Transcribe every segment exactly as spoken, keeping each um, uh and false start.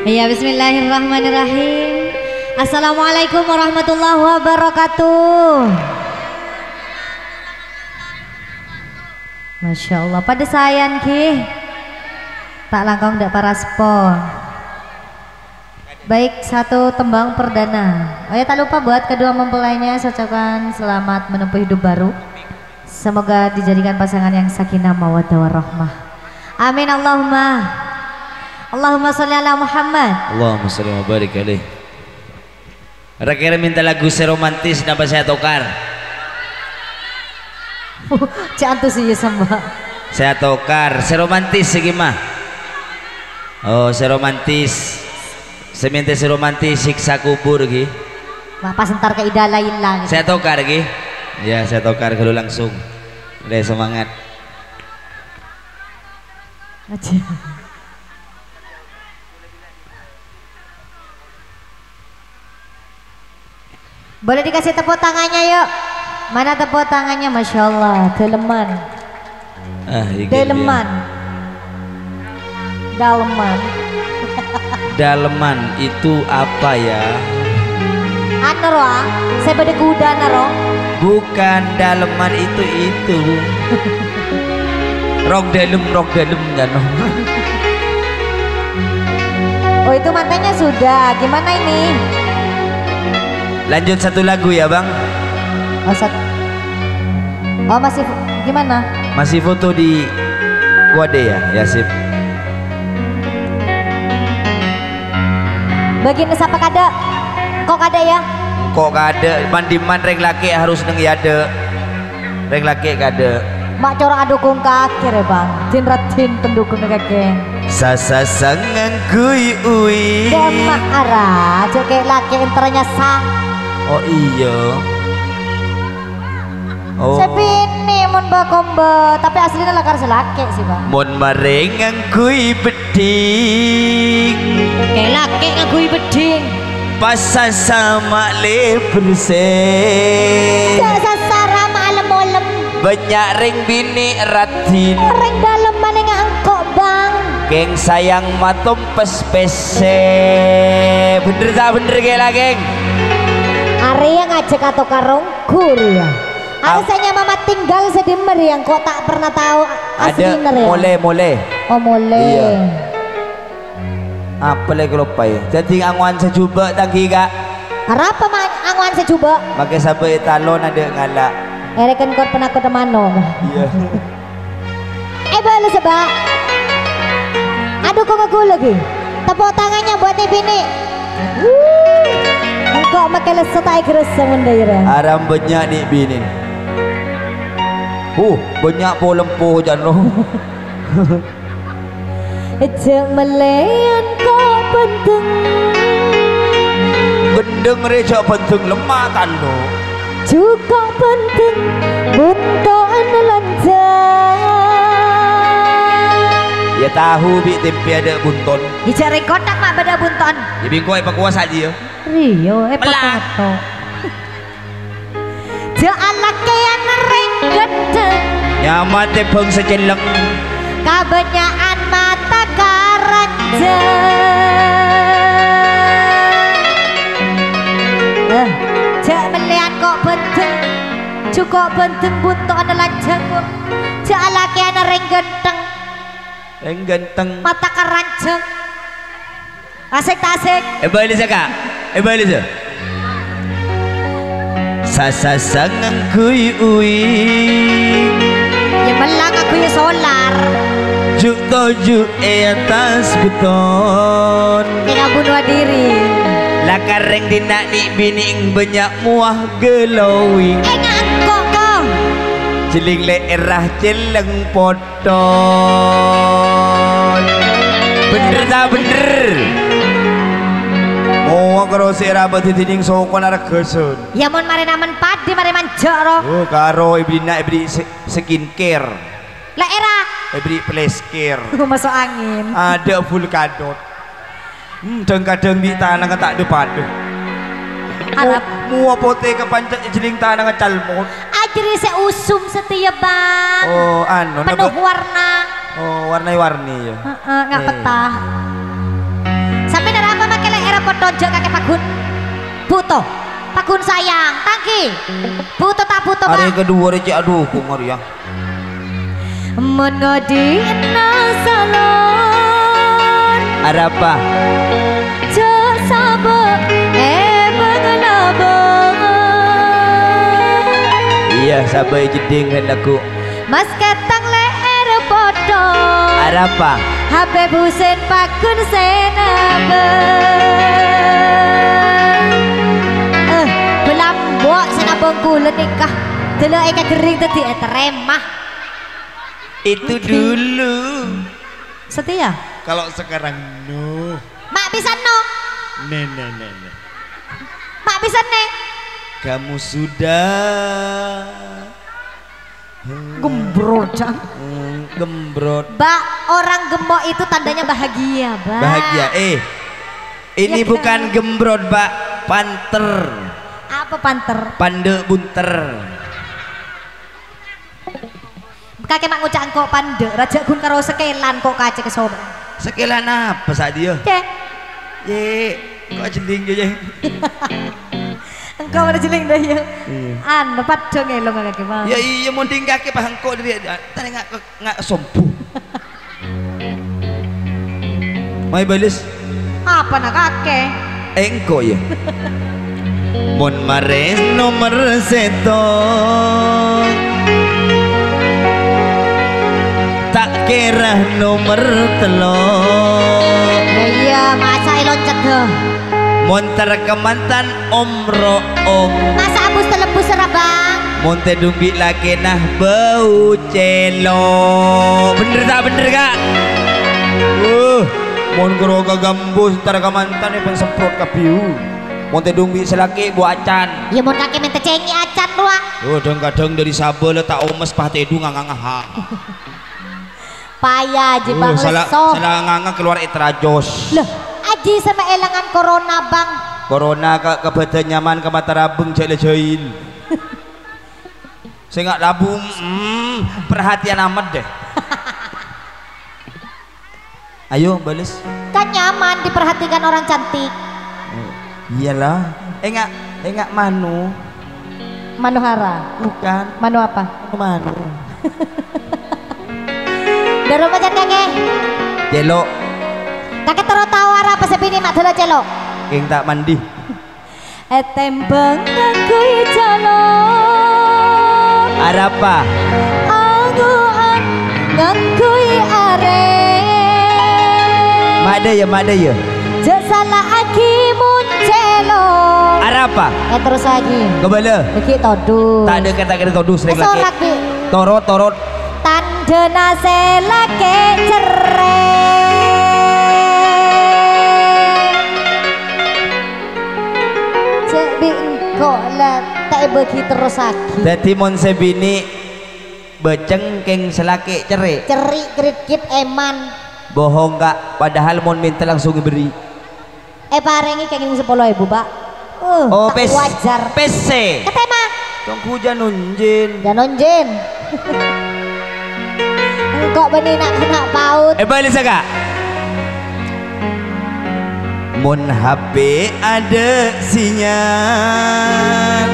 Iya, bismillahirrahmanirrahim. Assalamualaikum warahmatullahi wabarakatuh. Masya Allah, padâ saèyan ghi. Ta' langkong dâ' paraspo. Baik, satu tembang perdana. Oh ya, tak lupa buat kedua mempelainya, saya ucapkan selamat menempuh hidup baru. Semoga dijadikan pasangan yang sakinah mawaddah warahmah. Amin Allahumma. Allahumma sholli ala Muhammad. Allahumma sholli wa barik alaih. Ra-kèra minta lagu sè romantis napa sè atokar? Cè' antusias, Mbak. Sè atokar, sè romantis iki mah. Oh, sè romantis. Sè mènta sè romantis siksa kubur iki. Wah, pas entar ka idala ilang. Sè atokar iki. Ya, sè atokar ghâllu langsung. Lè semangat. Aja. Boleh dikasih tepuk tangannya, yuk. Mana tepuk tangannya? Masya Allah, dâlemman. Ah, iki Dâlemman. Dâlemman. Dâlemman itu apa ya? Anu, roh, ah. Sè bâdâ kudana, roh. Bukan, dâlemman itu, itu. Rok dâlem, rok dâlem, kan. Oh, itu mantannya sudah. Gimana ini? Lanjut satu lagu ya, Bang. Oh, sat-, oh, masih fo-, gimana? Masih foto di Wade ya? Ya, sip. Bâgiyân sapa kadâ'? Engko' kadâ' ya? Engko' kadâ', man-dimman rèng lakè' harus neng è adâ'. Rèng lakè' kadâ'. Ma' cora' adhukung kakè rè, Bang. Din-raddhin pendukung kakè. Sasasa ngangghuy uwi. Dâ' emma' ara, jhâ' kè' lakè' entarra nyassa. Oh, iyâ. Oh. Sè binè' mon bâ-kombâ, tapè asllina lakar sè lakè' sih, Bang. Mon marè ngangghuy beddhing. Kè' lakè' ngangghuy beddhing. Pas sasa ma' lè bersè. Jhâ' sasara ma' lem-olem. Bânnya' rèng binè' raddhin. Rèng dâlem manènga engko', Bang. Kèng sayang matom pes-pessè. Bhender ta' bhender kè' la, Kèng? Arèya ngajhâk atokar ongghu rèya. Arèya Am- sè nyama Mat Tinggal sè dimma rèya, engko' ta' pernah tao Adâ', asllina rèya. Molè, molè. Oh, molè. Iyâ. Apa lè kaloppaè? Dhâddhi angowan sè jhubâ' tanggi, Ka'. Arapa ma' angowan sè jhubâ'? Makè sabâ' è talon adâ' ngala'. Èrèken kor panakot mano. Iyâ. Èbâlâ sè bâ'. Adhukungnga ghulâ ghi. Tepuk tangannya buat è binè'. Wuh. Engko' makè lesso ta' èghârâssa mon dâ' iyâ. Aram bânnya' nè' binè'. Uh, bânnya' polempo jhâno. Jhâ' mellèyan ko' bhândheng. Bhândheng rè jhâ' bhândheng lemma' tandhu. Jhuko' bhândheng bunto'an lanjhâng. Iyâ, tahu bi' tempe adâ' bunton. Iyâ, jhâ' rèng kotak ma' bâdâ bunton. Iyâ, bi' engko' èpakowa sajiyâ. Rèya, Pella'. Èpakowa. Jhâ' alakèyan rèng ghântheng. Nyamana bhângsa celleng. Kabânnya'an mata karanjhâng. Eh, jhâ' mellèyan ko' bhândheng. Jhuko' bhândheng bunto'anna lanjhâng, Bu. Jhâ' alakèyan rèng ghântheng. Rèng ghântheng. Mata karanjhâng. Asik ta' asik? Èbâli sè, Ka'. Èbâli sè. Sasasa ngangghuy uwi. Iyâ, mella ngangghuy solar. Ju'-toju' è attas bhâton. Tinggal bunuh diri. Lakar rèng dinna' nè' binè' bânnya' mowa glowing. Enga' engko', ko. Jhelling lè'èrra celleng pod- ton. Bhender ta' bhender? Mowa karo sè ra bâdhi dhinèng sokona reggâsân. Iyâ, mon marè namen padhi, marè manja', ro. Oh, karo èbâlina èbâli se-, skincare. Lè'èrra. Èbâli plesker. Maso' angin. Adâ' full kadot. Hmm, dhâng-kadhâng bi' tanangnga ta' dhâ-padhâ. Arap. Mo-, mowa potè kapancet è jhelling tanangnga calmot. Ajâriyâ sè usum satèya, Bang. Oh, anu, penuh napa? Warna. Oh, warna-warni, ya. Heeh, nggak Eh. Petah. Sampai Tonjak kakè paghun. Buto. Paghun sayang. Tangki. Buto ta' buto, Arè Bang? Kedua rè cè' adhu, Bung Arya. Mon ngodhi'na salon. Arapa? Jhâ' sabâ' è bângalabâng. Iyâ, sabâ' è jeddhing ghân lagghu'. Mas kètang lè'èr pothong. Arapa? H P busen paghun sè nabâ. Eh, belambo' sè nabâng kulâ nèka. Dâlâ èkaghering dhâddhi ètarèma. Itu dulu. Setia? Kalau sekarang, no. Ma' bisa, no. Ne, ne, ne, ne. Ma' bisa, ne. Kamu sudah Gembrot, Cang. Hmm, gembrot. Ba, orang gemuk itu tandanya bahagia, Ba. Bahagia. Eh, ini Ya, bukan kita gembrot, Pak. Panter. Apa panter? Pande' bunter. Kakè ma' ngoca' engko' pande', rajâ ghun karo sekelan ko' kacè ka sobra. Sekelan apa, Sa', Diyo? Cè'. Ye, ko' ajeling, Diyo, ye. Engko' mana jeling, Diyo? Iya. Anu, padhâ ngelong kakè, Bang. Ya iya, monding kakè pas engko' diri, tadi nga', nga' sombu. Mai bales. Apa na kakè? Engko' ya. Mon marè nomer sèttong, ta' kèra nomer tello'. Ya iya, masa èloncet, heh. Mon tar ka mantan om ro'om. Masa abus telebus serabang? Mon tèdung bi' lakèna bâu cèlo'. Bhender ta' bhender, Ka'? Uh, mon karo ka gambus tar ka mantan èpèn semprot kabbhi, uh. Mon tèdung bi' sè lakè' bu acan. Ya mon kakè mènta cèngè' acan rowa. Oh, dhâng-kadhâng dâri sabâ la ta' omes pas tèdung nganga-ngaha. Paya, Ji, Bang, sala, lesso. Sala nganga keluar ètrajos. Lah, Aji sama èlangan corona, Bang. Corona ka, ka bâdân nyaman ka mata rabeng jhâ' la jhâil. Sènga' labu, mm, perhatian amat deh. Ayo, bales. Kan nyaman diperhatikan orang cantik. Iyalah. Enga', enga' mano. Manohara. Bukan. Mano apa? Mano. Dârâ pacan kakè? Cèlo'. Kakè terro tao arapa sè binè' ma' dâlâ cèlo'? Kèng ta' mandi. Ètèmbhâng ngangghuy calon. Arapa? Ango'an ngangghuy arè. Ma'dâ ya, ma'dâ ya. Jhâ' sala'aghi mon cèlo'. Arapa? Eh, terrosaghi. Kobâlâ. Bâgi todus. Ta' dâ' kata-kata todus, rèng lakè. Èsorak, Bi'. Torot, torot. Tandhâna sè lakè cerrè'. Cè' bi' engko' la ta' èbâgi terrosaghi. Dhâddhi mon sè binè' bâceng kèng sè lakè' cerrè'. Cerrè' grit-git èman. Bohong, Ka'. Padahal mon mènta langsung èberri'. Èparèngè kèng sapolo èbu, Pak. Uh, Oh, ta' pes-, wajar. Pèssè. Katèma. Tonggu janonjin. Janonjin. Engko' bânnè na'-kana' paut. Eh, bâli saka. Mon H P adâ' sinyal,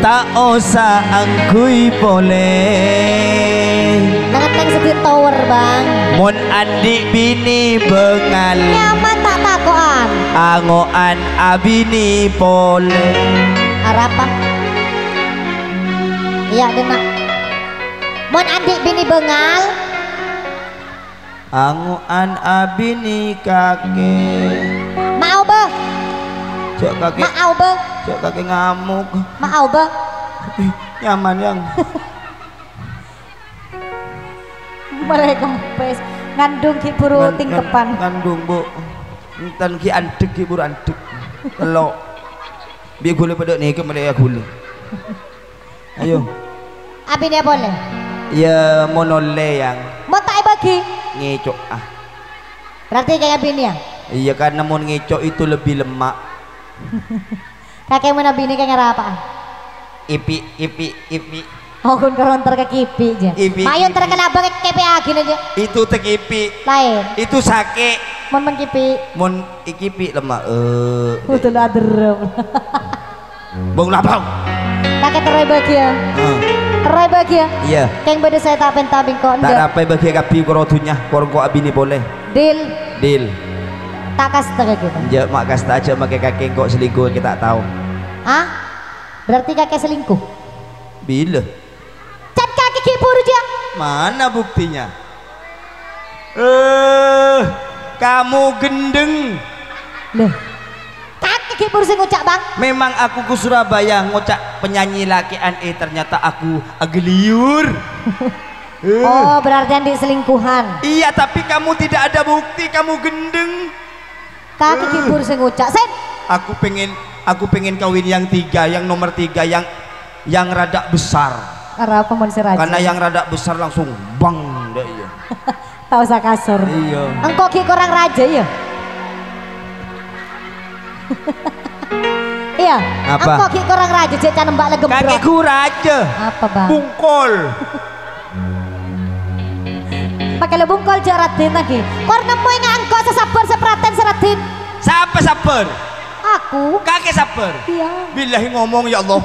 ta' osa angghuy polè. Nangèng sedhi tower, Bang. Mon andi' binè bângal. Nyaman ta' tako'an. Ango'an abinè polè. Arapa? Iyâ, dhenna'. Mon andi' binè bângal. Ango'an abinè kakè. Ma'oba. Jhâ' kakè. Ma'oba. Jhâ' kakè ngamuk. Ma'oba. Ih, nyaman, Yang. Marè kempes, ngandung ghi' buru Ngan-, ngan-, tingkepan. Ngandung, Bu. Enten ghi' andhek, ghi' buru andhek. Tello'. Bi' ghulâ padâ nèka malè ghulâ. Ayo. Abinè polè? Ya, mon ollè, Yang. Mon ta' èbâgi? Ngèco', ah. Berarti kèng abinè, ya? Iya, karena mon ngèco' itu lebih lemak. Kakè mon abinè kèng arapa'a? Ipi', ipi', ipi'. Oh, ghun karo entar ka kipi', jâ. Ipi', Mayu entar ipi'. Ka labâng, kèpè'aghi, jâ. Itu tekipi'. Laèn. Itu sakè'. Mon mengkipi. Mon ikipi lemma, eh. Betul aderrem. Bong lapau. Kakè terro bâgiyâ. Heeh. Terro bâgiyâ. Iyâ. Kèng bâdâ sè ta' pènta bengko. Ta' enḍâ'. Rapè bâgiyâ kabbhi koro dunnya, koro engko' abinè polè. Deal. Deal. Ta' kasta kakè. Jhâ' ma' kasta, jhâ' makè kakè engko' selingkuh, kakè ta' tao. Hah? Berarti kakè selingkuh? Bilâ? Can kakè ghi' buru, jhâ'. Mana buktinya? Eh, kamu gendeng. Loh. Kakè ghi' buru sè ngoca', Bang. Memang aku ke Surabaya ngoca' penyanyi lake'an, eh, ternyata aku ageliyur. Eh. Oh, berarti andi' selingkuhan. Iya, tapi kamu tidak ada bukti, kamu gendeng. Kakè ghi' buru sè ngoca', Sen. Aku pengen, aku pengen kawin yang tiga, yang nomor tiga, yang, yang rada besar. Arapa mon sè rajâ? Karena yang rada besar langsung bang, ndak iya. Ta' osa kasor. Iya. Engko' ghi' korang rajâ, ya? Iya. Apa? Engko' ghi' korang rajâ, jhâ' can embak lè gembrot. Kakè ghu rajâ. Apa, Bang? Bungkol. Pakè lo bungkol jhâ' raddhin lagi. Kor nemmo enga' engko' sè sabbhâr, sè pratèn, sè raddhin. Sapa sabbhâr? Aku. Kakè sabbhâr? Iya. Billahi ngomong, ya Allah.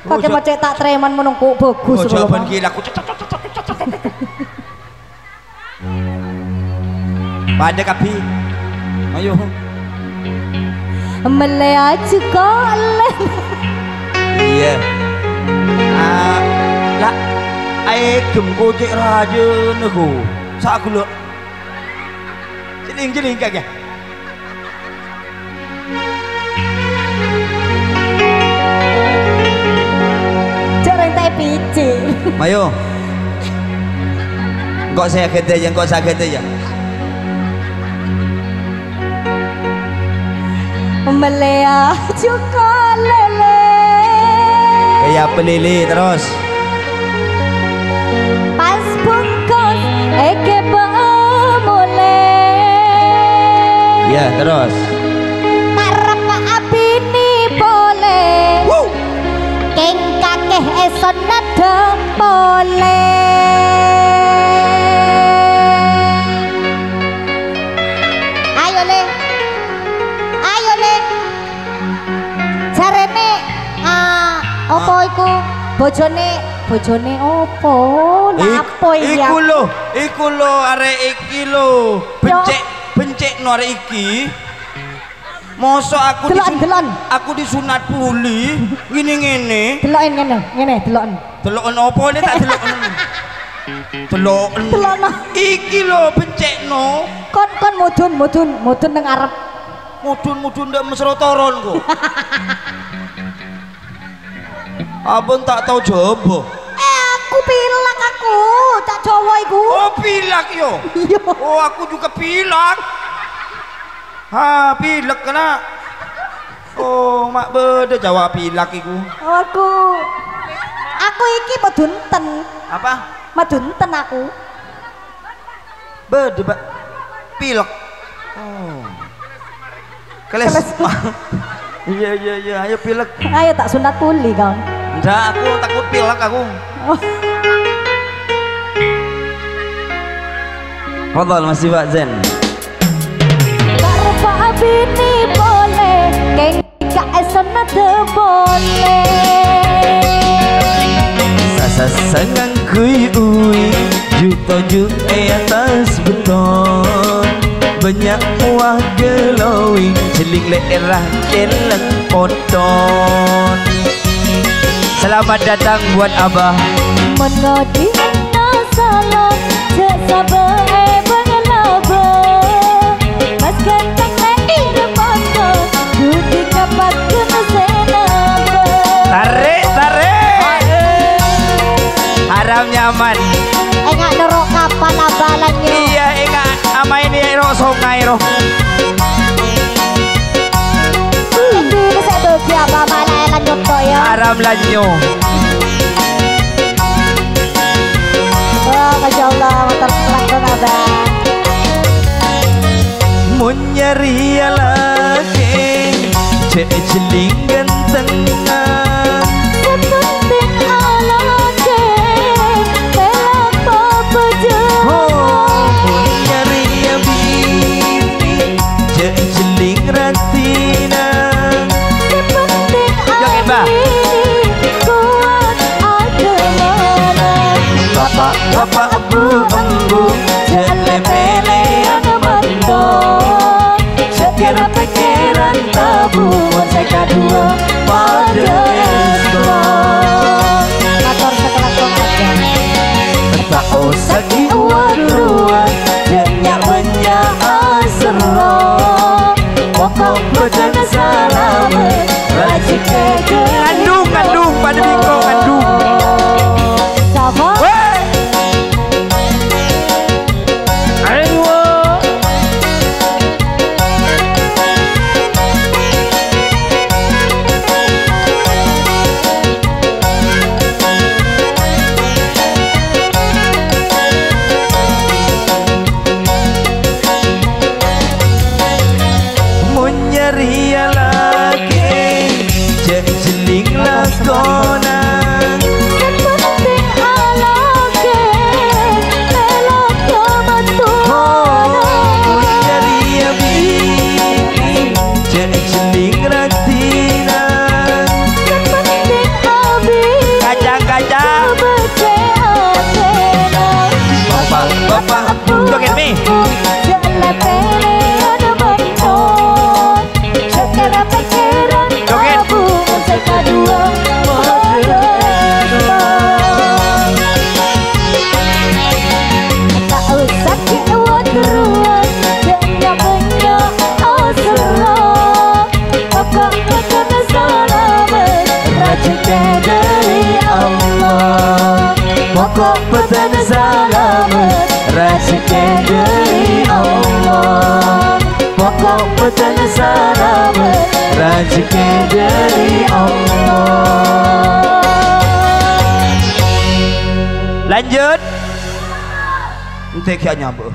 Kakè ma' cè' ta' trèman mon engko' bhâghus. Oh, jhâbân gila. Padâ kabbhi. Ayo. Mellè ajhuko' lè. Iyâ. Ah, la, aè gem kocè' rajâna, ghu. Sa' ghulâ. Jhilling-jhilling kakè. Jhâ' rèng ta' èpècè'. Mayo. Engko' sè aghâdhâ, ya, engko' sè aghâdhâ, ya. Mellè ajhuko' lèlè. Kaya pelili terros. Pas bungkos èkèbâ molè. Iyâ, terros. Ta' reppa abinè polè. Wuh. Kèng kakè èsonnat polè. Ayo, Lè. Ayo, Lè. Jarèna, ah, apa iku? Bojone, bojone apa? Ik-, napa iya? Iku lho, iku lho arè iki lho. Yo. Bencè', bencè'no arè iki. Mosok aku disun-, delo'an. Aku disunat poli, ngene-ngene. Delo'en ngene, ngene, delo'en. Delo'en apa ne tak delo'en? Delo'en. Delo'en. Iki lho bencè'no. Kon, kon mudun, mudun, mudun nang arep. Mudun-mudun ndak mesra toron kok. Ampon tak tau jaba. Eh, aku pilek aku, cak Jawa iku. Oh, pilek yo? Iya. Oh, aku juga pilek. Ha, pilek kena. Oh, mak beda Jawa pilek iku. Aku, aku iki medunten. Apa? Medunten aku. Bâdâ, Pak. Pilek. Oh. Keles. Keles. Iya, iya, iya. Ayo pilek. Ayo tak sunat poli, kaon. Ndak, aku takut pilek aku. Oh. Fadal, masih Pak Zen. Bârâmpa abinè polè, kèng Ka' èsonna dâ' polè. Sasassa ngangghuy uwi, ju-toju è attas bâton. Bânnya' mowa glowing, jhelling lè'èrra celleng poton. Selamat datang buat Abah. Mon ngodhi'na sala, jhâ' sabâ' è bâng-labâng. Mas ganteng lè' ira-mata, budi kapakken sè nambâ. Tarik, tarik. Haram nyaman. Enga' noro' kapal abâ lanyo. Iya, enga' amaèn è ro' songay ro. Endi sè bâgi abâ malah lanjut to ya. Haram lanyo. Wah, Masya Allah, motor kelakson, Abah. Mon nyarè lakè, jhâ' jhelling gantengnga. Sè penting alakè, pèlak papajâ. Oh, mon nyarè bi-, Bâdâna salamet, rajhekkè dâri Ngandung, ngandung, padâ bingko ngandung. Sapa? Weh! Ayo. Mon jârèya lakè, jhâ' jhelling lakona. Sè penting alakè, mèlok ka mantona. Oh, mon jârèya binè, jhâ' jhelling raddhinna. Sè penting abit, kacang-kacang, bâcè atèna. Bapak, bapak, joget, Mi. Jhâ' la pèlèyan mantona. Cakar pèkkèran Joget. Abu sè kaduwâ. Ta' osa ghi' wat-rowan, bânnya'-bânnya' aserra. Pokok bâdâna salamet, rajhekkè dâri Allah. Pokok bâdâna salamet, rajhekkè dâri Allah. Pokok bâdâna salamet, rajhekkè dâri Allah. Lanjut. Ente kya nyambung.